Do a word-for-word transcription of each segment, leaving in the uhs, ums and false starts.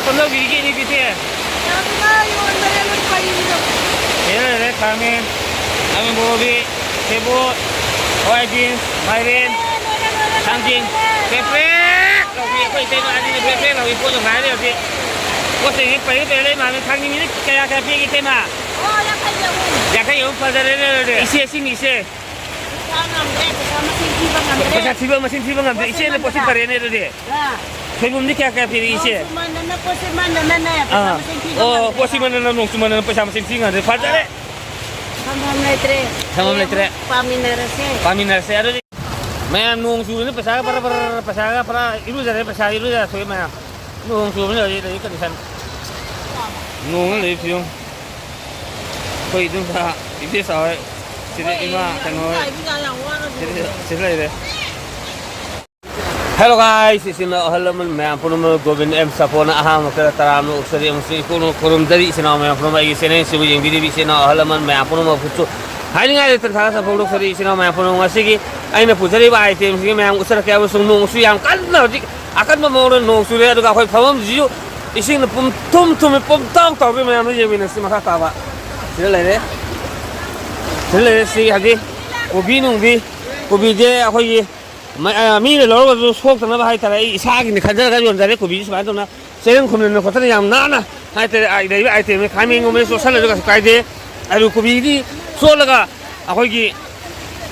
ꯀꯝꯗꯧꯕꯤꯔꯤꯒꯦ ꯏꯅꯦ ꯕꯤꯇꯤ? ꯌꯥꯝꯅ ꯌꯣꯟꯕꯅꯦ, ꯂꯣꯏ ꯄꯩꯔꯤꯗꯣ꯫ ꯂꯩꯔꯦ, ꯂꯩꯔꯦ, ꯈꯥꯃꯦꯟ, ꯈꯥꯃꯦꯟ ꯕꯣꯕꯤ, ꯁꯦꯕꯣꯠ, ꯍꯋꯥꯏ ꯕꯤꯟꯁ, ꯃꯥꯏꯔꯦꯟ, ꯊꯥꯡꯖꯤꯡ꯫ ꯄ꯭ꯔꯦꯛ ꯄ꯭ꯔꯦꯛ ꯂꯥꯎꯕꯤ, ꯑꯩꯈꯣꯏ ꯏꯇꯩꯃ ꯑꯅꯤꯅ ꯄ꯭ꯔꯦꯛ ꯄ꯭ꯔꯦꯛ ꯂꯥꯎꯕꯤ ꯄꯣꯠꯇꯣ ꯉꯥꯏꯔꯦ ꯍꯧꯖꯤꯛ꯫ ꯄꯣꯠ ꯆꯩꯁꯦ ꯄꯩꯔ ꯄꯩꯔ ꯂꯩ ꯃꯥꯜꯂꯦ꯫ ꯊꯥꯡꯖꯤꯡꯁꯤꯗꯤ ꯀꯌꯥ ꯀꯌꯥ ꯄꯤꯒꯦ ꯏꯇꯩꯃ? ꯑꯣ, ꯌꯥꯡꯈꯩꯒꯤ ꯑꯍꯨꯝ꯫ ꯌꯥꯡꯈꯩ ꯑꯍꯨꯝ ꯐꯖꯔꯦꯅꯦ ꯑꯗꯨꯗꯤ꯫ ꯏꯆꯦ, ꯏꯁꯤꯡ ꯏꯆꯦ꯫ ꯄꯩꯁꯥ ꯉꯝꯗ꯭ꯔꯦ, ꯄꯩꯁꯥ ꯃꯁꯤꯡ ꯊꯤꯕ ꯉꯝꯗ꯭ꯔꯦ꯫ ꯄꯩꯁꯥ ꯊꯤꯕ ꯃꯁꯤꯡ ꯊꯤꯕ ꯉꯝꯗ꯭ꯔꯦ꯫ ꯄꯣꯠ ꯏꯆꯦꯅ ꯄꯣꯠꯁꯤ ꯁꯤꯠꯃꯟꯗꯅ꯫ ꯐꯔꯦꯅꯦ ꯑꯗꯨꯗꯤ꯫ ꯑꯥ꯫ ꯁꯣꯏꯕꯨꯝꯗꯤ ꯀꯌꯥ ꯀꯌꯥ ꯄꯤꯔꯤ ꯏꯆꯦ? ꯅꯣꯡ ꯆꯨꯃꯟꯗꯅ, ꯄꯣꯠ ꯁꯤꯠꯃꯟꯗꯅꯅꯦ, ꯄꯩꯁꯥ ꯑꯥ꯫ ꯃꯁꯤꯡ ꯊꯤꯕ ꯑꯣ, ꯉꯝꯗ꯭ꯔꯦ꯫ ꯄꯣꯠ ꯁꯤꯠꯃꯟꯗꯅ, ꯅꯣꯡ ꯆꯨꯃꯟꯗꯅ ꯄꯩꯁꯥ ꯃꯁꯤꯡ ꯊꯤ ꯉꯝꯗ꯭ꯔꯦ꯫ ꯐꯖꯔꯦ꯫ ꯊꯝꯐꯝ ꯂꯩꯇ꯭ꯔꯦ꯫ ꯊꯝꯐꯝ ꯂꯩꯇ꯭ꯔꯦ꯫ ꯄꯥꯃꯤꯟꯅꯔꯁꯦ꯫ ꯄꯥꯃꯤꯟꯅꯔꯁꯦ꯫ ꯑꯗꯨꯗꯤ ꯃꯌꯥꯝ ꯅꯣꯡ ꯆꯨꯕꯅꯤꯅ ꯄꯩꯁꯥꯒ ꯕꯔ ꯕꯔ, ꯄꯩꯁꯥꯒ ꯄꯨꯔꯥ ꯏꯔꯨꯖꯔꯦ, ꯄꯩꯁꯥ ꯏꯔꯨꯖꯔ ꯊꯣꯛꯑꯦ ꯃꯌꯥꯝ꯫ ꯅꯣꯡ ꯆꯨꯕꯅꯤꯅ ꯍꯧꯖꯤꯛ ꯂꯩꯔꯤ ꯀꯟꯗꯤꯁꯟ꯫ ꯅꯣꯡꯅ ꯂꯩ ꯐꯤꯕꯝ꯫ ꯑꯩꯈꯣꯏ ꯏꯗꯣꯝꯆꯥ, ꯏꯆꯦ ꯆꯥꯎꯔꯦ꯫ ꯁꯤꯗ ꯏꯃꯥ ꯀꯩꯅꯣ ꯍꯣꯏ꯫ ꯁꯤꯗ, ꯁꯤꯗ ꯂꯩꯔꯦ꯫ Hello guys, ꯏꯆꯤꯟ ꯏꯅꯥꯎ ꯑꯍꯜ ꯂꯃꯟ ꯃꯌꯥꯝ ꯄꯨꯝꯅꯃꯛ ꯒꯣꯕꯤꯟ ꯑꯦꯝ ꯁꯥꯄꯣꯟꯅ ꯑꯍꯥꯟꯕ ꯃꯛꯇꯗ ꯇꯔꯥꯝꯅ ꯑꯣꯛꯆꯔꯤ ꯑꯃꯁꯨꯡ ꯏꯄꯨꯛꯅ ꯈꯨꯔꯨꯝꯖꯔꯤ꯫ ꯏꯆꯤꯟ ꯏꯅꯥꯎ ꯃꯌꯥꯝ ꯄꯨꯝꯅꯃꯛ ꯑꯩꯒꯤ channel ꯁꯤꯕꯨ ꯌꯦꯡꯕꯤꯔꯤꯕ ꯏꯆꯤꯟ ꯏꯅꯥꯎ ꯑꯍꯜ ꯂꯃꯟ ꯃꯌꯥꯝ ꯄꯨꯝꯅꯃꯛꯄꯨꯁꯨ ꯍꯥꯏꯅꯤꯡꯉꯥꯏ ꯂꯩꯇꯅ ꯊꯥꯒꯠꯆꯕ ꯐꯣꯡꯗꯣꯛꯆꯔꯤ꯫ ꯏꯆꯤꯟ ꯏꯅꯥꯎ ꯃꯌꯥꯝ ꯄꯨꯝꯅꯃꯛ ꯉꯁꯤꯒꯤ ꯑꯩꯅ ꯄꯨꯖꯔꯤꯕ item ꯁꯤꯡꯁꯤ ꯃꯌꯥꯝ ꯎꯠꯆꯔꯛꯀꯦ ꯑꯃꯁꯨꯡ ꯅꯣꯡꯁꯨ ꯌꯥꯝ ꯀꯟꯅ ꯍꯧꯖꯤꯛ ꯑꯀꯟꯕ ꯃꯑꯣꯡꯗ ꯅꯣꯡ ꯆꯨꯔꯦ꯫ ꯑꯗꯨꯒ ꯑꯩꯈꯣꯏ ꯐꯝꯐꯝꯁꯤꯁꯨ ꯏꯁꯤꯡꯅ ꯄꯨꯝ ꯊꯨꯝ ꯊꯨꯝꯃꯤ, ꯄꯨꯝꯇꯥꯎ ꯇꯥꯎꯔꯤ꯫ ꯃꯌꯥꯝꯗ ꯌꯦꯡꯃꯤꯟꯅꯁꯤ ꯃꯈꯥ ꯇꯥꯕ꯫ ꯁꯤꯗ ꯂꯩꯔꯦ꯫ ꯁꯤꯗ ꯂꯩꯔꯦ꯫ ꯁꯤ ꯍꯧꯖꯤꯛ ꯀꯣꯕꯤ ꯅꯨꯡꯕꯤ, ꯀꯣꯕꯤꯁꯦ ꯑꯩꯈꯣꯏꯒꯤ ꯃ-, ꯑ, ꯃꯤꯅ ꯂꯧꯔꯒꯁꯨ ꯁꯣꯛꯇꯅꯕ ꯍꯥꯏꯇꯥꯔꯦ, ꯑꯩ ꯏꯁꯥꯒꯤꯅꯤ ꯈꯟꯖꯔꯒ ꯌꯣꯟꯖꯔꯦ꯫ ꯀꯣꯕꯤꯁꯤ ꯁꯨꯃꯥꯏꯅ ꯇꯧꯅ ꯆꯦꯔꯪ ꯈꯨꯝꯖꯤꯟꯗꯅ ꯈꯣꯠꯇꯅ ꯌꯥꯝ ꯅꯥꯟꯅ ꯍꯥꯏꯇꯥꯔꯦ, ꯑ, ꯂꯩꯔꯤꯕ item ꯁꯦ ꯈꯥꯃꯦꯟꯒꯨꯝꯕꯁꯦ ꯆꯣꯠꯁꯜꯂꯁꯨ ꯀꯩꯁꯨ ꯀꯥꯏꯗꯦ꯫ ꯑꯗꯨ ꯀꯣꯕꯤꯗꯤ ꯆꯣꯠꯂꯒ ꯑꯩꯈꯣꯏꯒꯤ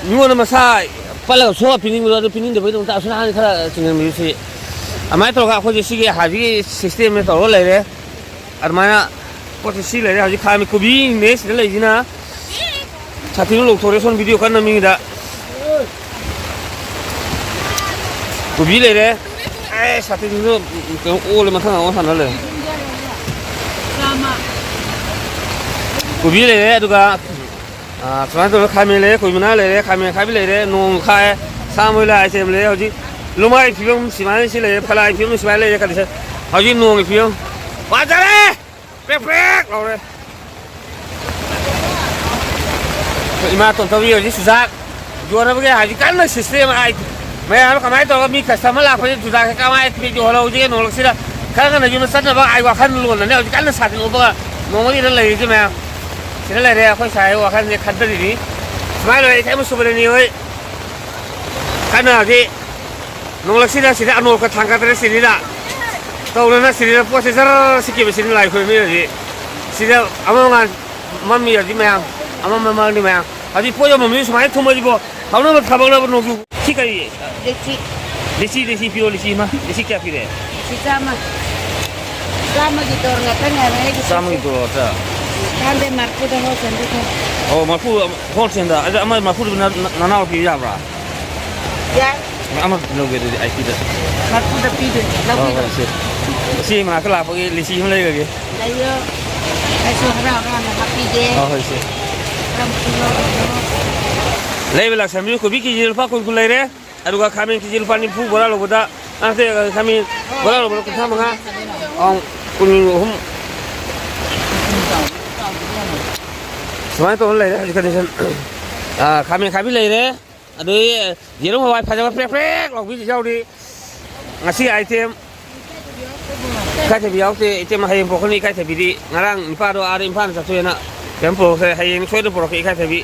ꯃꯤꯉꯣꯟꯗ ꯃꯁꯥ ꯄꯠꯂꯒ ꯁꯣꯛꯑ ꯄꯤꯅꯤꯡꯕꯗꯣ, ꯑꯗꯨ ꯄꯤꯅꯤꯡꯗꯕꯒꯤꯗꯃꯛꯇ ꯑꯁꯣꯏ ꯑꯉꯥꯝ ꯈꯔ ꯆꯤꯡꯁꯤꯟꯕꯤꯌꯨ ꯁꯤ꯫ ꯑꯗꯨꯃꯥꯏꯅ ꯇꯧꯔꯒ ꯑꯩꯈꯣꯏꯁꯦ ꯁꯤꯒꯤ ꯍꯧꯖꯤꯛꯀꯤ system ꯁꯦ ꯇꯧꯔꯒ ꯂꯩꯔꯦ꯫ ꯑꯗꯨꯃꯥꯏꯅ ꯄꯣꯠꯁꯦ ꯁꯤ ꯂꯩꯔꯦ꯫ ꯍꯧꯖꯤꯛ ꯈꯥꯃꯦꯟ ꯀꯣꯕꯤꯅꯦ ꯁꯤꯗ ꯂꯩꯁꯤꯅ꯫ ꯁꯥꯇꯤꯟꯗꯨ ꯂꯧꯊꯣꯔꯛꯑꯦ ꯁꯣꯝ video ꯀꯟꯅ ꯃꯤꯗ꯫ ꯀꯣꯕꯤ ꯂꯩꯔꯦ꯫ ꯑꯦ, ꯁꯥꯇꯤꯟꯗꯨ ꯀꯩꯅꯣ ꯑꯣꯜꯂꯦ, ꯃꯊꯪ ꯑꯃꯨꯛ ꯁꯥꯟꯅ ꯂꯩꯔꯦ꯫ ꯀꯣꯕꯤ ꯂꯩꯔꯦ, ꯑꯗꯨꯒ ꯑꯥ, ꯁꯨꯃꯥꯏꯅ ꯇꯧꯗꯅ ꯈꯥꯃꯦꯟ ꯂꯩꯔꯦ, ꯀꯣꯕꯤ ꯃꯅꯥ ꯂꯩꯔꯦ, ꯈꯥꯃꯦꯟ ꯑꯈꯥꯕꯤ ꯂꯩꯔꯦ, ꯅꯣꯡ ꯈꯥꯛꯑꯦ, ꯁꯥ ꯃꯔꯣꯏ ꯂꯥꯏ ꯆꯦꯝ ꯂꯩꯔꯦ꯫ ꯍꯧꯖꯤꯛ ꯂꯨꯃꯥꯏ ꯐꯤꯕꯝ ꯁꯨꯃꯥꯏꯅ ꯁꯤ ꯂꯩꯔꯦ, ꯐꯂꯥꯏ ꯐꯤꯕꯝ ꯁꯨꯃꯥꯏꯅ ꯂꯩꯔꯦ꯫ ꯀꯟꯗꯤꯁꯟ ꯍꯧꯖꯤꯛ ꯅꯣꯡꯒꯤ ꯐꯤꯕꯝ ꯐꯖꯔꯦ, ꯄ꯭ꯔꯦꯛ ꯄ꯭ꯔꯦꯛ ꯂꯥꯎꯔꯦ꯫ ꯑꯩꯈꯣꯏ ꯏꯃꯥ ꯇꯣꯟꯇꯧꯕꯤ ꯍꯧꯖꯤꯛ ꯆꯨꯖꯥꯛ ꯌꯣꯟꯅꯕꯒꯤ ꯍꯧꯖꯤꯛ ꯀꯟꯅ system ꯑꯥꯏ-, ꯃꯌꯥꯝ ꯀꯃꯥꯏꯅ ꯇꯧꯔꯒ ꯃꯤ ꯀꯁꯇꯃꯔ ꯂꯥꯛꯄꯁꯦ ꯆꯨꯖꯥꯛꯁꯦ ꯀꯃꯥꯏꯅ ꯄꯤꯒꯦ ꯍꯣꯠꯅꯍꯧꯁꯤꯒꯦ? ꯅꯣꯡꯂꯛꯁꯤꯗ ꯈꯔ ꯉꯟꯅ ꯌꯨꯝꯗ ꯆꯠꯅꯕ ꯑꯩ ꯋꯥꯈꯜ ꯂꯣꯟꯅꯅꯦ ꯍꯧꯖꯤꯛ ꯀꯟꯅ ꯁꯥꯖꯤꯟ ꯎꯞꯄꯒ ꯅꯣꯡꯃꯒꯤꯗ ꯂꯩꯔꯤꯁꯦ ꯃꯌꯥꯝ꯫ ꯁꯤꯗ ꯂꯩꯔꯦ ꯑꯩꯈꯣꯏ ꯁꯥꯏ ꯋꯥꯈꯜꯁꯦ ꯈꯟꯊꯔꯤꯅꯤ꯫ ꯁꯨꯃꯥꯏꯅ ꯂꯩꯔꯦ ꯏꯊꯩ ꯁꯨꯕꯗꯅꯤ ꯍꯣꯏ꯫ ꯀꯟꯅ ꯍꯧꯖꯤꯛ ꯅꯣꯡꯂꯛꯁꯤꯗ ꯁꯤꯗ ꯑꯅꯣꯛꯀ ꯊꯥꯡꯒꯠꯇꯅ ꯁꯤꯅꯤꯗ ꯇꯧꯗꯅ ꯁꯤꯅꯤꯗ ꯄꯣꯠꯁꯦ ꯖꯔ ꯁꯤꯠꯈꯤꯕ ꯁꯤꯅꯤ ꯂꯥꯏ ꯈꯨꯔꯨꯝꯃꯤ ꯍꯧꯖꯤꯛ꯫ ꯁꯤꯗ ꯑꯃ ꯃꯉꯥꯜ ꯃꯝꯃꯤ ꯍꯧꯖꯤꯛ ꯃꯌꯥꯝ꯫ ꯑꯃ ꯃꯃꯜꯅꯤ ꯃꯌꯥꯝ꯫ ꯍꯧꯖꯤꯛ ꯄꯣꯠ ꯌꯣꯟꯐꯝ ꯃꯤ ꯁꯨꯃꯥꯏꯅ ꯊꯨꯝꯃꯁꯤꯕꯣ꯫ ꯍꯧꯅꯕ ꯊꯕꯛꯅꯕ ꯅꯣꯡꯖꯨ꯫ ꯁꯤ ꯀꯔꯤ? ꯂꯤꯆꯤ꯫ ꯂꯤꯆꯤ, ꯂꯤꯆꯤ ꯄꯤꯔꯣ, ꯂꯤꯆꯤ ꯑꯃ꯫ ꯂꯤꯆꯤ ꯀꯌꯥ ꯄꯤꯔꯦ? ꯂꯤꯆꯤ ꯆꯥꯝꯃ꯫ ꯆꯥꯝꯃꯒꯤ ꯗꯣꯔ ꯉꯥꯛꯇꯅꯦ ꯍꯥꯏꯕ ꯑꯩꯒꯤ ꯆꯥꯝꯃꯒꯤ ꯄꯣꯠꯁꯦ꯫ ꯗꯣꯔ ꯉꯥꯛꯇ? ꯊꯥꯟꯗꯦ, ꯃꯔꯐꯨꯗ ꯍꯣꯜꯁꯦꯜꯗ ꯊꯥꯏ꯫ ꯑꯣ, ꯃꯔꯐꯨ ꯍꯣꯜꯁꯦꯜꯗ꯫ ꯑꯗ ꯑꯃ ꯃꯔꯐꯨꯗꯨ ꯅ-, ꯅ-, ꯅꯅꯥꯎ ꯄꯤꯕ ꯌꯥꯕ꯭ꯔꯥ? ꯌꯥꯏ꯫ ꯑꯃ ꯂꯧꯒꯦ ꯑꯗꯨꯗꯤ ꯑꯥꯏꯇꯤꯗ꯫ ꯃꯔꯐꯨꯗ ꯄꯤꯗꯣꯏꯅꯦ, ꯍꯣꯏ, ꯂꯧꯕꯤꯔꯣ꯫ ꯍꯣꯏ, ꯁꯦ꯫ ꯏꯆꯦ ꯃꯅꯥꯛꯇ ꯂꯥꯛꯄꯒꯤ ꯂꯤꯆꯤ ꯑꯃ ꯂꯩꯔꯒꯦ꯫ ꯂꯩꯌꯣ꯫ ꯑꯩꯁꯨ ꯍꯔꯥꯎ ꯍꯔꯥꯎꯅ ꯍꯥꯞꯄꯤꯒꯦ꯫ ꯍꯣꯏ, ꯍꯣꯏ, ꯏꯆꯦ꯫ ꯀꯔꯝ ꯀꯔꯝ ꯂꯧꯗꯣꯏꯅꯣ? ꯂꯩꯕ ꯂꯥꯛꯁꯟꯕꯤꯌꯨ꯫ ꯀꯣꯕꯤ ꯀꯦꯖꯤ ꯂꯨꯄꯥ ꯀꯨꯟ ꯀꯨꯟ ꯂꯩꯔꯦ꯫ ꯑꯗꯨꯒ ꯈꯥꯃꯦꯟ ꯀꯦꯖꯤ ꯂꯨꯄꯥ ꯅꯤꯐꯨ ꯕꯣꯔꯥ ꯂꯧꯕꯗ, ꯅꯠꯇꯦ, ꯈꯥꯃꯦꯟ ꯕꯣꯔꯥ ꯂꯧꯕꯗ ꯀꯨꯟꯊ꯭ꯔꯥ ꯃꯉꯥ, ꯑꯥ, ꯀꯨꯟ ꯑꯍꯨꯝ꯫ ꯁꯨꯃꯥꯏꯅ ꯇꯧꯔ ꯂꯩꯔꯦ ꯍꯧꯖꯤꯛ condition꯫ ꯑꯥ, ꯈꯥꯃꯦꯟ ꯈꯥꯕꯤ ꯂꯩꯔꯦ꯫ ꯑꯗꯨꯗꯒꯤ ꯌꯦꯔꯨꯝ ꯍꯋꯥꯏ ꯐꯖꯕ ꯄ꯭ꯔꯦꯛ ꯄ꯭ꯔꯦꯛ ꯂꯥꯎꯕꯤꯁꯨ ꯌꯥꯎꯔꯤ꯫ ꯉꯁꯤ item ꯏꯀꯥꯏꯊꯕꯤ ꯌꯥꯎꯗꯦ꯫ Item ꯍꯌꯦꯡ ꯄꯨꯔꯛꯀꯅꯤ ꯏꯀꯥꯏꯊꯕꯤꯗꯤ꯫ ꯉꯔꯥꯡ ꯅꯨꯄꯥꯗꯣ ꯑꯥꯗ ꯏꯝꯐꯥꯜꯗ ꯆꯠꯊꯣꯛꯑꯦꯅ ꯀꯩꯝ ꯄꯨꯔꯛꯇ꯭ꯔꯦ꯫ ꯍꯌꯦꯡ ꯁꯣꯏꯗꯅ ꯄꯨꯔꯛꯀꯦ ꯏꯀꯥꯏꯊꯕꯤ꯫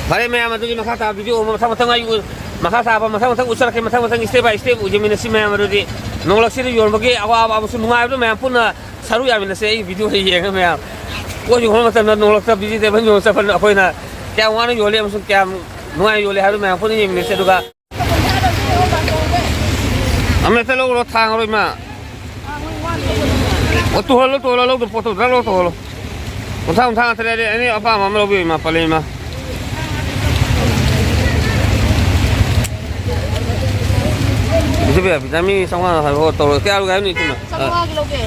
ꯐꯔꯦ ꯃꯌꯥꯝ, ꯑꯗꯨꯗꯤ ꯃꯈꯥ ꯇꯥꯕ video ꯑꯃ ꯃꯊꯪ ꯃꯊꯪ ꯑꯩ ꯎ-, ꯃꯈꯥ ꯇꯥꯕ ꯃꯊꯪ ꯃꯊꯪ ꯎꯠꯆꯔꯛꯀꯦ꯫ ꯃꯊꯪ ꯃꯊꯪ step by step ꯎꯖꯃꯤꯟꯅꯁꯤ ꯃꯌꯥꯝ꯫ ꯑꯗꯨꯗꯤ ꯅꯣꯡꯂꯛꯁꯤꯗ ꯌꯣꯟꯕꯒꯤ ꯑꯋꯥꯕ ꯑꯃꯁꯨꯡ ꯅꯨꯡꯉꯥꯏꯕꯗꯣ ꯃꯌꯥꯝ ꯄꯨꯟꯅ ꯁꯔꯨꯛ ꯌꯥꯃꯤꯟꯅꯁꯦ꯫ ꯑꯩꯒꯤ video ꯍꯦꯛ ꯌꯦꯡꯉ ꯃꯌꯥꯝ ꯄꯣꯠ ꯌꯣꯟꯕ ꯃꯇꯝꯗ ꯅꯣꯡꯂꯛꯇ vegetable ꯌꯣꯟꯕ ꯆꯠꯄ ꯑꯩꯈꯣꯏꯅ ꯀꯌꯥꯝ ꯋꯥꯅ ꯌꯣꯜꯂꯤ ꯑꯃꯁꯨꯡ ꯀꯌꯥꯝ ꯅꯨꯡꯉꯥꯏꯅ ꯌꯣꯜꯂꯤ ꯍꯥꯏꯕꯗꯨ ꯃꯌꯥꯝ ꯄꯨꯟꯅ ꯌꯦꯡꯃꯤꯟꯅꯁꯦ꯫ ꯑꯗꯨꯒ ꯑꯃ ꯍꯦꯛꯇ ꯂꯧꯔꯣ, ꯊꯥꯡꯉꯔꯣꯏ ꯏꯃꯥ꯫ ꯑꯣ, ꯇꯨꯍꯜꯂꯣ, ꯇꯨꯍꯜꯂꯣ, ꯂꯧꯗꯣ ꯄꯣꯠꯇꯣ ꯗꯛ ꯂꯧ ꯇꯨꯍꯜꯂꯣ꯫ ꯀꯨꯟꯊ꯭ꯔꯥ, ꯀꯨꯟꯊ꯭ꯔꯥ ꯉꯥꯛꯇ ꯂꯩꯔꯦ꯫ ꯑꯦꯅꯤ ꯑꯄꯥꯝꯕ ꯑꯃ ꯂꯧꯕꯤꯌꯨ ꯏꯃꯥ, ꯄꯜꯂꯦ ꯏꯃꯥ꯫ ꯏꯆꯦ ꯕꯤꯌꯥ, ꯚꯤꯇꯥꯃꯤꯟ ꯆꯥꯝꯃꯉꯥ ꯍꯥꯏꯕ, ꯍꯣ, ꯇꯧꯔꯣ꯫ ꯀꯌꯥ ꯂꯧꯒꯦ ꯍꯥꯏꯕꯅꯣ ꯏꯆꯦꯅ? ꯆꯥꯝꯃꯉꯥꯒꯤ ꯂꯧꯒꯦ꯫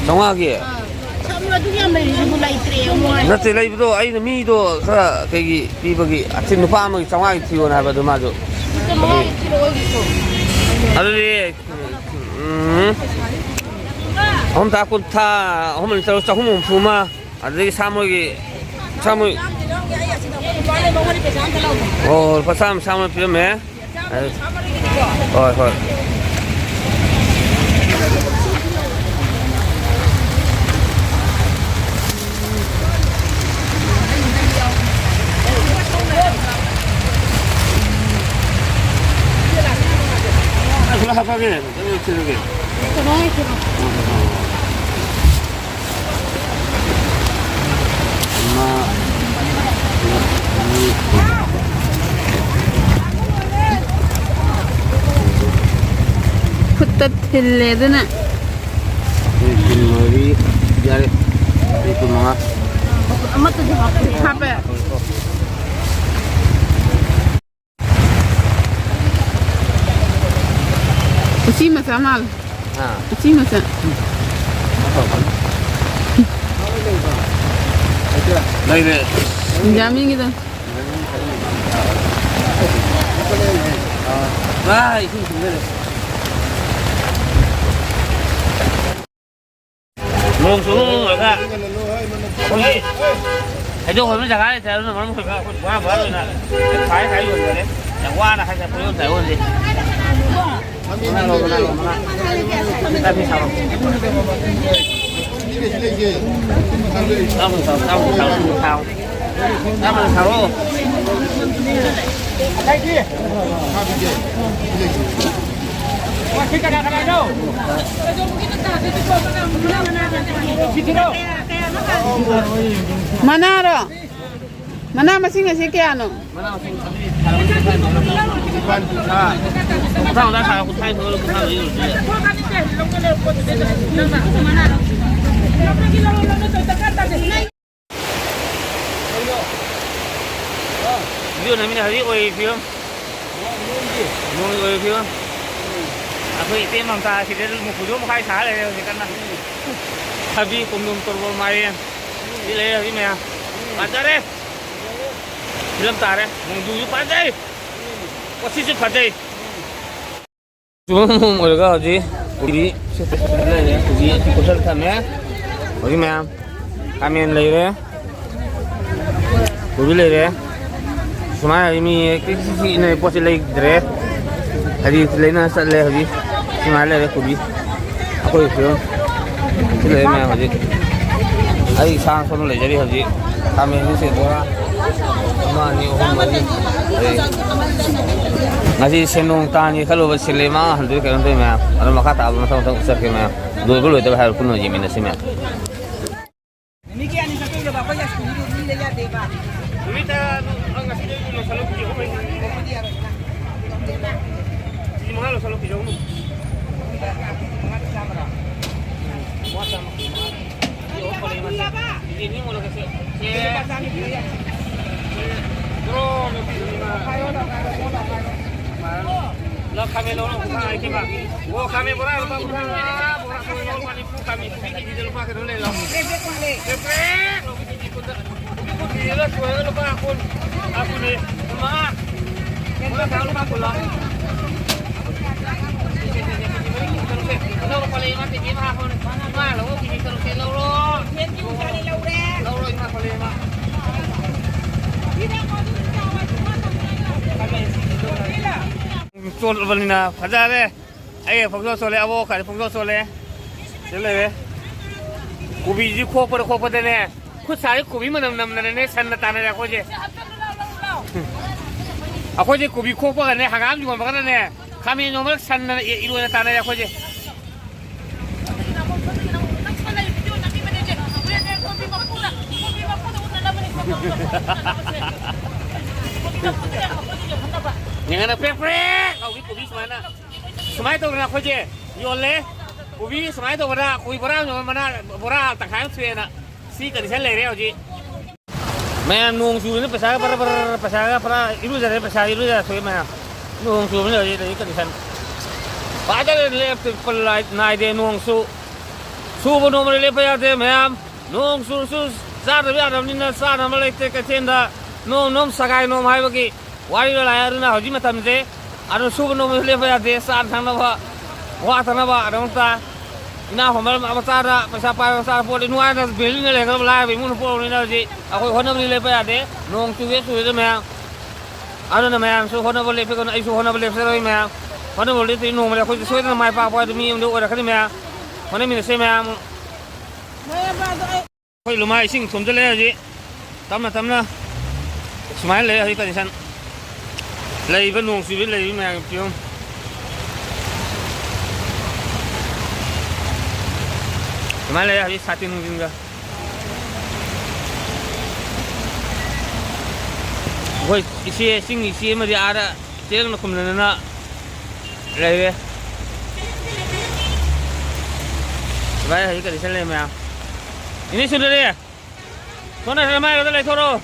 ꯆꯥꯝꯃꯉꯥꯒꯤ? ꯑꯥ꯫ ꯁꯝꯅ ꯑꯗꯨꯛ ꯌꯥꯝ ꯂꯩꯔꯤꯁꯤꯕꯨ ꯂꯩꯇ꯭ꯔꯦ, ꯌꯥꯝ ꯅꯨꯡꯉꯥꯏ꯫ ꯅꯠꯇꯦ, ꯂꯩꯕꯗꯣ ꯑꯩꯅ ꯃꯤꯗꯣ ꯈꯔ ꯀꯩꯒꯤ ꯄꯤꯕꯒꯤ, ꯑꯁꯤ ꯅꯨꯄꯥ ꯑꯃꯒꯤ ꯆꯥꯝꯃꯉꯥꯒꯤ ꯊꯤꯌꯣꯅ ꯍꯥꯏꯕ, ꯑꯗꯨ ꯃꯥꯁꯨ꯫ ꯆꯥꯝꯃꯉꯥꯒꯤ ꯊꯤꯔꯛꯑꯣ ꯑꯩꯒꯤꯁꯨ꯫ ꯑꯗꯨꯗꯤ, ꯎꯝ, ꯑꯍꯨꯝ ꯇꯥ ꯀꯨꯟꯊ꯭ꯔꯥ, ꯑꯍꯨꯝ ꯂꯤꯇꯔ ꯆꯍꯨꯝ ꯍꯨꯝꯐꯨ ꯑꯃ, ꯑꯗꯨꯗꯒꯤ ꯁꯥꯃꯣꯏꯒꯤ, ꯁꯥꯃꯣꯏ, ꯑꯣ, ꯂꯨꯄꯥ ꯆꯥꯝꯃ, ꯆꯥꯝꯃ ꯄꯤꯔꯝꯃꯦ꯫ ꯍꯣꯏ, ꯍꯣꯏ꯫ ꯑꯃ, ꯑꯅꯤ, ꯈꯨꯠꯇ ꯊꯤꯜꯂꯦ ꯑꯗꯨꯅ꯫ ꯑꯅꯤ, ꯀꯨꯟꯃꯔꯤ꯫ ꯌꯥꯔꯦ꯫ ꯑꯅꯤ, ꯀꯨꯟꯃꯉꯥ꯫ ꯑꯃꯠꯇꯁꯨ ꯍꯥꯞꯄꯦ꯫ ꯍꯥꯞꯄꯦ꯫ ꯎꯆꯤ ꯃꯆꯥ ꯃꯥꯜꯂꯦ꯫ ꯍꯥ? ꯎꯆꯤ ꯃꯆꯥ꯫ ꯂꯩꯔꯦ꯫ ꯕꯦꯟꯖꯥꯃꯤꯟꯒꯤꯗꯣ꯫ ꯚꯥꯏ, ꯏꯁꯤꯡ ꯊꯨꯝꯖꯤꯜꯂꯦ꯫ ꯅꯣꯡ ꯆꯨꯕ ꯃꯔꯝ ꯑꯣꯏꯔꯒ ꯑꯩꯈꯣꯏꯒꯤ ꯍꯩꯗꯣꯛ ꯍꯩꯕ ꯖꯒꯥ ꯂꯩꯇ꯭ꯔꯦ, ꯑꯗꯨꯅ ꯃꯔꯝ ꯑꯣꯏꯔꯒ ꯑꯩꯈꯣꯏ ꯕꯣꯔꯥ ꯕꯣꯔꯥ ꯑꯣꯏꯅ ꯈꯥꯏ ꯈꯥꯏ ꯌꯣꯟꯖꯔꯦ꯫ ꯌꯥꯝ ꯋꯥꯅ ꯈꯥꯏ ꯈꯥꯏ ꯄꯣꯠ ꯌꯣꯟ ꯆꯥꯏ ꯌꯣꯟꯁꯦ꯫ ꯃꯉꯥ ꯂꯧ, ꯃꯉꯥ ꯂꯧ, ꯃꯉꯥ꯫ ꯆꯥꯕꯤ ꯁꯥꯔꯣ꯫ ꯆꯥꯕꯤ ꯁꯥꯔꯣ, ꯆꯥꯕꯤ ꯁꯥꯔꯣ, ꯆꯥꯕꯤ ꯁꯥꯔꯣ꯫ ꯆꯥꯕꯤ ꯁꯥꯔꯣ꯫ ꯃꯅꯥꯔꯣ? ꯃꯅꯥ ꯃꯁꯤꯡ ꯑꯁꯤ ꯀꯌꯥꯅꯣ? ꯚꯤꯗꯤꯑꯣ ꯅꯝꯃꯤꯟꯅ ꯍꯧꯖꯤꯛ ꯑꯣꯏꯔꯤ ꯐꯤꯕꯝ꯫ ꯅꯣꯡꯒꯤ ꯑꯣꯏꯕ ꯐꯤꯕꯝ꯫ ꯑꯩꯈꯣꯏ ꯏꯇꯩ ꯃꯝꯇꯥ ꯁꯤꯗ ꯃꯨꯐꯨꯗꯣ ꯃꯈꯥꯏ ꯁꯥ ꯂꯩꯔꯦ ꯍꯧꯖꯤꯛ ꯀꯟꯅ꯫ ꯊꯕꯤ, ꯈꯣꯡꯗ꯭ꯔꯨꯝ, ꯇꯣꯔꯕꯣꯠ, ꯃꯥꯏꯔꯦꯟ꯫ ꯁꯤ ꯂꯩꯔꯦ ꯍꯧꯖꯤꯛ ꯃꯌꯥꯝ꯫ ꯐꯖꯔꯦ꯫ ꯐꯤꯂꯝ ꯇꯥꯔꯦ꯫ ꯅꯣꯡꯖꯨꯁꯨ ꯐꯖꯩ꯫ ꯄꯣꯠꯁꯤꯠꯁꯨ ꯐꯖꯩ꯫ ꯆꯨꯝꯕ ꯃꯑꯣꯡ ꯑꯣꯏꯔꯒ ꯍꯧꯖꯤꯛ ꯀꯣꯕꯤ ꯂꯩꯔꯦ꯫ ꯀꯣꯕꯤ ꯑꯁꯤ ꯀꯨꯞꯁꯜꯂ ꯊꯝꯃꯦ꯫ ꯍꯧꯖꯤꯛ ꯃꯌꯥꯝ ꯈꯥꯃꯦꯟ ꯂꯩꯔꯦ꯫ ꯀꯣꯕꯤ ꯂꯩꯔꯦ꯫ ꯁꯨꯃꯥꯏꯅ ꯍꯧꯖꯤꯛ ꯃꯤ ꯀ꯭ꯔꯤꯛ ꯀ꯭ꯔꯤꯛ ꯀ꯭ꯔꯤꯛ ꯏꯟꯅꯔꯦ, ꯄꯣꯠꯁꯦ ꯂꯩꯗ꯭ꯔꯦ꯫ ꯍꯥꯏꯗꯤ ꯂꯩꯅ ꯆꯠꯂꯦ ꯍꯧꯖꯤꯛ꯫ ꯁꯨꯃꯥꯏꯅ ꯂꯩꯔꯦ ꯀꯣꯕꯤ꯫ ꯑꯩꯈꯣꯏ ꯐꯤꯕꯝ ꯁꯤ ꯂꯩꯔꯦ ꯃꯌꯥꯝ ꯍꯧꯖꯤꯛ꯫ ꯑꯩ ꯏꯁꯥꯅ ꯁꯣꯝꯗ ꯂꯩꯖꯔꯤ ꯍꯧꯖꯤꯛ꯫ ꯈꯥꯃꯦꯟꯁꯤꯁꯦ ꯕꯣꯔꯥ ꯑꯃ, ꯑꯅꯤ, ꯑꯍꯨꯝ, ꯃꯔꯤ꯫ ꯑꯗꯩ ꯉꯁꯤ ꯁꯦꯟꯗꯣꯡ ꯇꯥꯟꯒꯦ ꯈꯜꯂꯨꯕ ꯁꯤꯜꯂꯦ ꯃꯥ ꯍꯟꯗꯣꯛꯑꯦ ꯀꯩꯅꯣ ꯇꯧꯋꯤ ꯃꯌꯥꯝ꯫ ꯑꯗꯣ ꯃꯈꯥ ꯇꯥꯕ ꯃꯊꯪ ꯃꯊꯪ ꯆꯠꯈ꯭ꯔꯦ ꯃꯌꯥꯝ꯫ ꯂꯣꯏꯕ ꯂꯣꯏꯗꯕ ꯍꯥꯏꯕ ꯄꯨꯟꯅ ꯌꯦꯡꯃꯤꯟꯅꯁꯤ ꯃꯌꯥꯝ꯫ ꯃꯤ ꯀꯌꯥꯅꯤ ꯆꯠꯇꯣꯏꯅꯣꯕ? ꯑꯩꯈꯣꯏ ꯌꯥꯏꯁ꯭ꯀꯨꯜꯒꯤꯗꯨ ꯃꯤ ꯂꯩ ꯌꯥꯗꯦꯕ꯫ ꯅꯨꯃꯤꯠ ꯇꯔꯥ ꯑꯗꯨ, ꯑ, ꯉꯁꯤꯗꯩ ꯑꯗꯨꯝ ꯂꯣꯏꯁꯜꯂꯣ, ꯀꯦꯖꯤ ꯑꯍꯨꯝ ꯂꯩ꯫ ꯀꯦꯖꯤ ꯃꯉꯥ ꯂꯣꯏꯁꯜꯂꯣ, ꯀꯦꯖꯤ ꯑꯍꯨꯝ꯫ ꯀꯦꯖꯤ ꯑꯅꯤ ꯑꯃꯨꯛ ꯂꯧꯒꯦ, ꯁꯦ꯫ ꯁꯦ꯫ ꯁꯦ꯫ ꯕ꯭ꯔꯣ, ꯅꯨꯄꯤ, ꯅꯨꯄꯤ ꯃꯉꯥ꯫ ꯂꯧ, ꯈꯥꯃꯦꯟ ꯂꯧꯔꯣ, ꯀꯨꯟꯊ꯭ꯔꯥ ꯍꯥꯏꯔꯛꯀꯦꯕ꯫ ꯑꯣ, ꯈꯥꯃꯦꯟ ꯕꯣꯔꯥ ꯂꯨꯄꯥ ꯀꯨꯟꯊ꯭ꯔꯥ, ꯕꯣꯔꯥ ꯀꯨꯟ ꯂꯧꯔꯣ, ꯃꯥꯅꯤ꯫ ꯀꯥꯃꯤ ꯀꯣꯕꯤ ꯀꯦꯖꯤꯗ ꯂꯨꯄꯥ ꯀꯩꯅꯣ ꯂꯩ ꯂꯥꯎ꯫ ꯄ꯭ꯔꯦꯛ ꯄ꯭ꯔꯦꯛ ꯂꯥꯎ ꯀꯦꯖꯤ ꯀꯨꯟꯗ꯫ ꯀꯣꯕꯤ ꯀꯦꯖꯤꯗ ꯁꯣꯏꯔꯒ ꯂꯨꯄꯥ ꯀꯨꯟ꯫ ꯂꯨꯄꯥ ꯀꯨꯟ ꯂꯩ꯫ ꯀꯨꯟ ꯃꯉꯥ꯫ ꯀꯨꯟ ꯃꯉꯥ ꯂꯨꯄꯥ ꯀꯨꯟ ꯂꯥꯎ꯫ ꯁꯦ, ꯁꯦ, ꯁꯦ, ꯀꯦꯖꯤ ꯃꯔꯤ, ꯀꯦꯖꯤ ꯇꯔꯨꯛ ꯁꯦ꯫ ꯑꯅꯧꯕ ꯄꯥꯜꯂꯛꯑꯦ, ꯃꯥ ꯀꯦꯖꯤ ꯑꯃ ꯍꯥꯞꯄꯣꯅꯦ꯫ ꯏꯃꯥ ꯂꯧꯑꯣ, ꯀꯦꯖꯤ ꯇꯔꯨꯛ ꯁꯦ ꯂꯧꯔꯣ꯫ ꯂꯧꯔꯣ, ꯏꯃꯥ ꯄꯥꯜꯂꯛꯑꯦ, ꯃꯥ꯫ ꯆꯣꯠꯂꯕꯅꯤꯅ ꯐꯖꯔꯦ꯫ ꯑꯩ ꯄꯨꯡꯆꯣꯠ ꯆꯣꯠꯂꯦ, ꯑꯕꯣꯛ ꯀꯥꯏꯗ ꯄꯨꯡꯆꯣꯠ ꯆꯣꯠꯂꯦ꯫ ꯁꯤꯗ ꯂꯩꯔꯦ꯫ ꯀꯣꯕꯤꯁꯤ ꯈꯣꯛꯄꯗ ꯈꯣꯛꯄꯗꯅꯦ, ꯈꯨꯠ ꯁꯥꯁꯤ ꯀꯣꯕꯤ ꯃꯅꯝ ꯅꯝꯗꯅꯅꯦ ꯁꯟꯅ ꯇꯥꯟꯅꯔꯦ ꯑꯩꯈꯣꯏꯁꯦ꯫ ꯑꯩꯈꯣꯏꯁꯦ ꯀꯣꯕꯤ ꯈꯣꯛꯄꯒꯅꯦ, ꯍꯪꯒꯥꯝ ꯌꯣꯟꯕꯒꯅꯅꯦ, ꯈꯥꯃꯦꯟ ꯌꯣꯟꯕꯒ ꯁꯟꯅ ꯏ-, ꯏꯔꯣꯏꯅ ꯇꯥꯟꯅꯔꯦ ꯑꯩꯈꯣꯏꯁꯦ꯫ ꯌꯦꯡꯉꯅ ꯄ꯭ꯔꯦꯛ ꯄ꯭ꯔꯦꯛ ꯂꯥꯎꯕꯤ ꯀꯣꯕꯤ ꯁꯨꯃꯥꯏꯅ꯫ ꯁꯨꯃꯥꯏꯅ ꯇꯧꯗꯅ ꯑꯩꯈꯣꯏꯁꯦ ꯌꯣꯜꯂꯦ꯫ ꯀꯣꯕꯤ ꯁꯨꯃꯥꯏꯅ ꯇꯧꯕꯗ ꯀꯣꯕꯤ ꯕꯣꯔꯥ ꯑꯃ ꯌꯣꯟꯕ ꯃꯅꯥ ꯕꯣꯔꯥ ꯇꯪꯈꯥꯏ ꯑꯃ ꯊꯣꯛꯑꯦꯅ ꯁꯤ ꯀꯟꯗꯤꯁꯟ ꯂꯩꯔꯦ ꯍꯧꯖꯤꯛ꯫ ꯃꯌꯥꯝ ꯅꯣꯡ ꯆꯨꯕꯅꯤꯅ ꯄꯩꯁꯥꯒ ꯕꯔ ꯕꯔ ꯄꯩꯁꯥꯒ ꯄꯨꯔꯥ ꯏꯔꯨꯖꯔꯦ, ꯄꯩꯁꯥ ꯏꯔꯨꯖꯔ ꯊꯣꯛꯑꯦ ꯃꯌꯥꯝ꯫ ꯅꯣꯡ ꯆꯨꯕꯅꯤꯅ ꯍꯧꯖꯤꯛ ꯂꯩꯔꯤ ꯀꯟꯗꯤꯁꯟ꯫ ꯐꯖꯅ ꯂꯦꯞꯇ ꯅꯥꯏꯗꯦ ꯅꯣꯡꯁꯨ꯫ ꯁꯨꯕ ꯅꯣꯝꯕꯗ ꯂꯦꯞꯄ ꯌꯥꯗꯦ ꯃꯌꯥꯝ꯫ ꯅꯣꯡ ꯆꯨꯔꯁꯨ ꯆꯥꯗꯕ ꯌꯥꯗꯕꯅꯤꯅ ꯆꯥꯅꯕ ꯂꯩꯇꯦ ꯀꯩꯊꯦꯜꯗ꯫ ꯅꯣꯝ ꯅꯣꯝ ꯁꯒꯥꯏ ꯅꯣꯝ ꯍꯥꯏꯕꯒꯤ ꯋꯥꯔꯤꯗꯣ ꯂꯥꯛꯑꯦ꯫ ꯑꯗꯨꯅ ꯍꯧꯖꯤꯛ ꯃꯇꯝꯁꯦ ꯑꯗꯨ ꯁꯨꯕ ꯅꯣꯝꯕꯁꯨ ꯂꯦꯞꯄ ꯌꯥꯗꯦ꯫ ꯆꯥꯅ ꯊꯛꯅꯕ, ꯋꯥ ꯊꯛꯅꯕ ꯑꯗꯨꯝ ꯇꯥ-, ꯏꯅꯥꯛ ꯈꯨꯟꯕ ꯃꯆꯥꯗ, ꯄꯩꯁꯥ ꯄꯥꯏꯕ ꯃꯆꯥꯗ ꯄꯣꯠꯇꯤ ꯅꯨꯡꯉꯥꯏꯅ ꯕꯤꯜꯗꯤꯡꯗ ꯂꯩꯒꯗꯕ, ꯂꯥꯏꯔꯕ ꯏꯃꯨꯡꯅ ꯄꯣꯛꯂꯕꯅꯤꯅ ꯍꯧꯖꯤꯛ ꯑꯩꯈꯣꯏ ꯍꯣꯠꯅꯕꯗꯤ ꯂꯦꯞꯄ ꯌꯥꯗꯦ꯫ ꯅꯣꯡ ꯆꯨꯒꯦ ꯆꯨꯔꯦꯗ ꯃꯌꯥꯝ, ꯑꯗꯨꯅ ꯃꯌꯥꯝꯁꯨ ꯍꯣꯠꯅꯕ ꯂꯦꯞꯄꯤꯒꯅꯨ, ꯑꯩꯁꯨ ꯍꯣꯠꯅꯕ ꯂꯦꯞꯆꯔꯣꯏ ꯃꯌꯥꯝ꯫ ꯍꯣꯠꯅꯕ ꯂꯦꯞꯇ꯭ꯔꯗꯤ ꯅꯣꯡꯃꯗꯤ ꯑꯩꯈꯣꯏꯁꯨ ꯁꯣꯏꯗꯅ ꯃꯥꯏ ꯄꯥꯛꯄ ꯍꯥꯏꯗꯨ ꯃꯤ ꯑꯃꯗꯤ ꯑꯣꯏꯔꯛꯀꯅꯤ ꯃꯌꯥꯝ꯫ ꯍꯣꯠꯅꯃꯤꯟꯅꯁꯦ ꯃꯌꯥꯝ꯫ ꯑꯩꯈꯣꯏ ꯂꯨꯃꯥꯏ ꯏꯁꯤꯡ ꯊꯨꯝꯗ ꯂꯩ ꯍꯧꯖꯤꯛ꯫ ꯇꯞꯅ ꯇꯞꯅ ꯁꯨꯃꯥꯏꯅ ꯂꯩ ꯍꯧꯖꯤꯛ ꯀꯟꯗꯤꯁꯟ꯫ ꯂꯩꯔꯤꯕ ꯅꯣꯡ ꯆꯨꯕꯗ ꯂꯩꯔꯤꯕ ꯃꯌꯥꯝꯒꯤ ꯐꯤꯕꯝ꯫ ꯁꯨꯃꯥꯏꯅ ꯂꯩ ꯍꯧꯖꯤꯛ ꯁꯥꯇꯤꯟ ꯅꯨꯡꯇꯤꯟꯒ꯫ ꯑꯩꯈꯣꯏ ꯏꯆꯦ, ꯆꯤꯡꯒꯤ ꯏꯆꯦ ꯑꯃꯗꯤ ꯑꯥꯗ ꯆꯦꯔꯪꯅ ꯈꯨꯝꯅꯗꯅ ꯂꯩꯔꯦ꯫ ꯁꯨꯃꯥꯏꯅ ꯍꯧꯖꯤꯛ ꯀꯟꯗꯤꯁꯟ ꯂꯩ ꯃꯌꯥꯝ꯫ ꯏꯅꯦ ꯁꯨꯗꯔꯤ! ꯁꯣꯝꯗ ꯃꯥꯏꯒꯗ ꯂꯩꯊꯣꯔꯛꯑꯣ꯫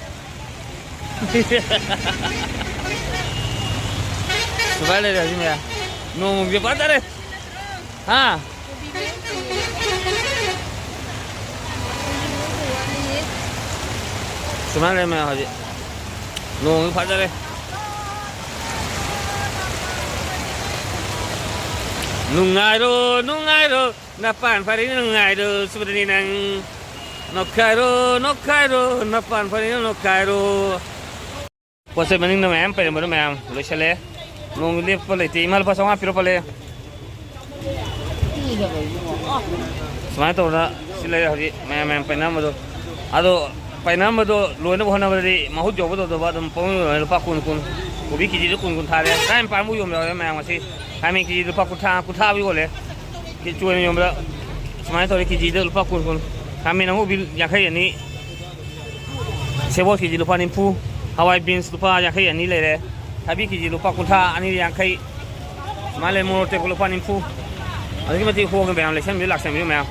ꯁꯨꯃꯥꯏꯅ ꯂꯩꯔꯦ ꯍꯧꯖꯤꯛ ꯃꯌꯥꯝ꯫ ꯅꯣꯡꯁꯦ ꯐꯖꯔꯦ꯫ ꯍꯥ? ꯁꯨꯃꯥꯏꯅ ꯂꯩꯔꯦ ꯃꯌꯥꯝ ꯍꯧꯖꯤꯛ꯫ ꯅꯣꯡꯁꯦ ꯐꯖꯔꯦ꯫ ꯅꯨꯡꯉꯥꯏꯔꯣ, ꯅꯨꯡꯉꯥꯏꯔꯣ, ꯅꯄꯥꯟ ꯐꯔꯤ ꯅꯨꯡꯉꯥꯏꯔꯣ, ꯁꯨꯕꯗꯅꯤ ꯅꯪ꯫ ꯅꯣꯛꯈꯥꯏꯔꯣ, ꯅꯣꯛꯈꯥꯏꯔꯣ, ꯅꯄꯥꯟ ꯐꯔꯤ ꯅꯣꯛꯈꯥꯏꯔꯣ꯫ ꯄꯣꯠ ꯆꯩ ꯃꯅꯤꯡꯗ ꯃꯌꯥꯝ ꯄꯩꯔꯝꯕꯗꯣ ꯃꯌꯥꯝ ꯂꯣꯏꯁꯜꯂꯦ꯫ ꯅꯣꯡ ꯂꯦꯞꯄ ꯂꯩꯇꯦ꯫ ꯏꯃꯥ ꯂꯨꯄꯥ ꯆꯥꯝꯃꯉꯥ ꯄꯤꯔꯣ ꯄꯜꯂꯦ꯫ ꯁꯨꯃꯥꯏꯅ ꯇꯧꯗꯅ ꯁꯤ ꯂꯩꯔꯦ ꯍꯧꯖꯤꯛ ꯃꯌꯥꯝ ꯃꯌꯥꯝ ꯄꯥꯏꯅꯔꯝꯕꯗꯣ꯫ ꯑꯗꯣ ꯄꯥꯏꯅꯔꯝꯕꯗꯣ ꯂꯣꯏꯅꯕ ꯍꯣꯠꯅꯕꯗꯗꯤ ꯃꯍꯨꯠ ꯌꯧꯕ ꯇꯧꯗꯕ ꯑꯗꯨꯝ ꯄꯪꯂꯣꯏ ꯂꯣꯏꯔꯦ꯫ ꯂꯨꯄꯥ ꯀꯨꯟ ꯀꯨꯟ꯫ ꯀꯣꯕꯤ ꯀꯦꯖꯤꯗ ꯀꯨꯟ ꯀꯨꯟ ꯊꯥꯔꯦ꯫ ꯇꯔꯥꯅꯤꯄꯥꯟꯕꯨ ꯌꯣꯟꯕ ꯌꯥꯎꯔꯦ ꯃꯌꯥꯝ ꯉꯁꯤ꯫ ꯈꯥꯃꯦꯟ ꯀꯦꯖꯤ ꯂꯨꯄꯥ ꯀꯨꯟꯊ꯭ꯔꯥ, ꯀꯨꯟꯊ꯭ꯔꯥꯕꯨ ꯌꯣꯜꯂꯦ꯫ ꯀꯦ-, ꯆꯣꯏꯅ ꯌꯣꯟꯕꯗ ꯁꯨꯃꯥꯏꯅ ꯇꯧꯔꯦ꯫ ꯀꯦꯖꯤꯗ ꯂꯨꯄꯥ ꯀꯨꯟ ꯀꯨꯟ꯫ ꯈꯥꯃꯦꯟ ꯑꯉꯧꯕꯤ ꯌꯥꯡꯈꯩ ꯑꯅꯤ꯫ ꯁꯦꯕꯣꯠ ꯀꯦꯖꯤ ꯂꯨꯄꯥ ꯅꯤꯐꯨ꯫ ꯍꯋꯥꯏ ꯕꯤꯟꯁ ꯂꯨꯄꯥ ꯌꯥꯡꯈꯩ ꯑꯅꯤ ꯂꯩꯔꯦ꯫ ꯊꯕꯤ ꯀꯦꯖꯤ ꯂꯨꯄꯥ ꯀꯨꯟꯊ꯭ꯔꯥ, ꯑꯅꯤ ꯌꯥꯡꯈꯩ꯫ ꯁꯨꯃꯥꯏꯅ ꯂꯩ꯫ ꯃꯣꯔꯣꯛ ꯑꯇꯦꯛꯄ ꯂꯨꯄꯥ ꯅꯤꯐꯨ꯫ ꯑꯗꯨꯛꯀꯤ ꯃꯇꯤꯛ ꯍꯣꯡꯉꯦ ꯃꯌꯥꯝ, ꯂꯩꯁꯟꯕꯤꯌꯨ, ꯂꯥꯛꯁꯟꯕꯤꯌꯨ ꯃꯌꯥꯝ꯫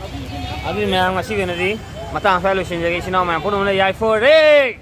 ꯑꯗꯨꯗꯤ ꯃꯌꯥꯝ ꯉꯁꯤꯒꯤ ꯑꯣꯏꯅꯗꯤ ꯃꯇꯥꯡ ꯑꯁ꯭ꯋꯥꯏ ꯂꯣꯏꯁꯤꯟꯖꯔꯒꯦ꯫ ꯏꯆꯤꯟ ꯏꯅꯥꯎ ꯃꯌꯥꯝ ꯄꯨꯝꯅꯃꯛꯅ ꯌꯥꯏꯐꯔꯦ꯫